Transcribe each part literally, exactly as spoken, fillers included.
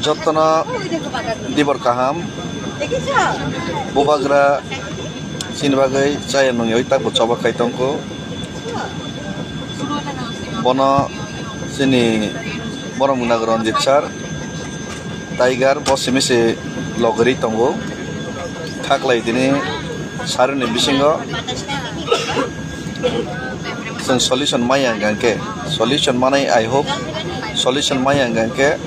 Jotono dibor kaham. Bubagra chini bagwi chaya nungyawi takbo choba khai tongkho. Bono chini borok mwnag Ranjit sir, Tiger, bo simi se logri tongo. Khaklai tini saruni bisingo chwng solution maya hwnkha khe, solution manai, I hope solution maya hwnkha khe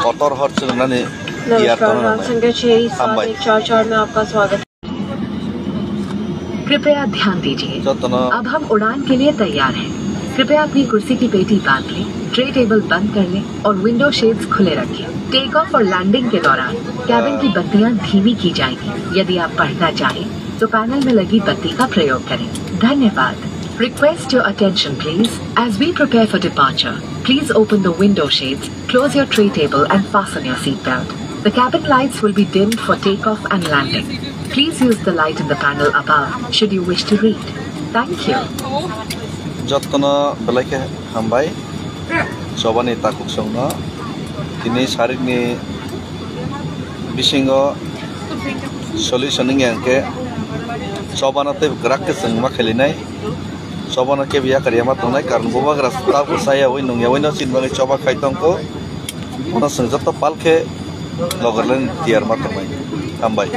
kotor hor chwng nani tiyar नमस्कार, tongna उड़ान nangnai. संख्या छह सात Hambai. एक चार चार में आपका स्वागत है। कृपया ध्यान दीजिए। Jotono अब हम उड़ान के लिए तैयार हैं। कृपया अपनी कुर्सी की पेटी बांध लें, ट्रे टेबल बंद कर लें और विंडो शेड्स खुले रखें। टेक ऑफ और लैंडिंग के दौरान कैबिन की बत्तियां धीमी की जाएंगी। यदि आप पढ़ना चाहें, तो पैनल में लगी बत्ती का प्रयोग करें। धन्यवाद। Request your attention, please. As we prepare for departure, please open the window shades, close your tray table and fasten your seat belt. The cabin lights will be dimmed for takeoff and landing. Please use the light in the panel above should you wish to read. Thank you. Jotono belai khe hambai. Chobani takhuk songno tini sarikni bisingo solution wngya hwnkhe chobano tei kwrak khe chwng ma khelinai. Chobano kebo yakar yama tongnai, karon bubagra tabuk chayawi nungyawi no chini bagwi choba khai tongkho. Bono chwng joto pal khe logarlani tiyar ma tongnai. Hambai.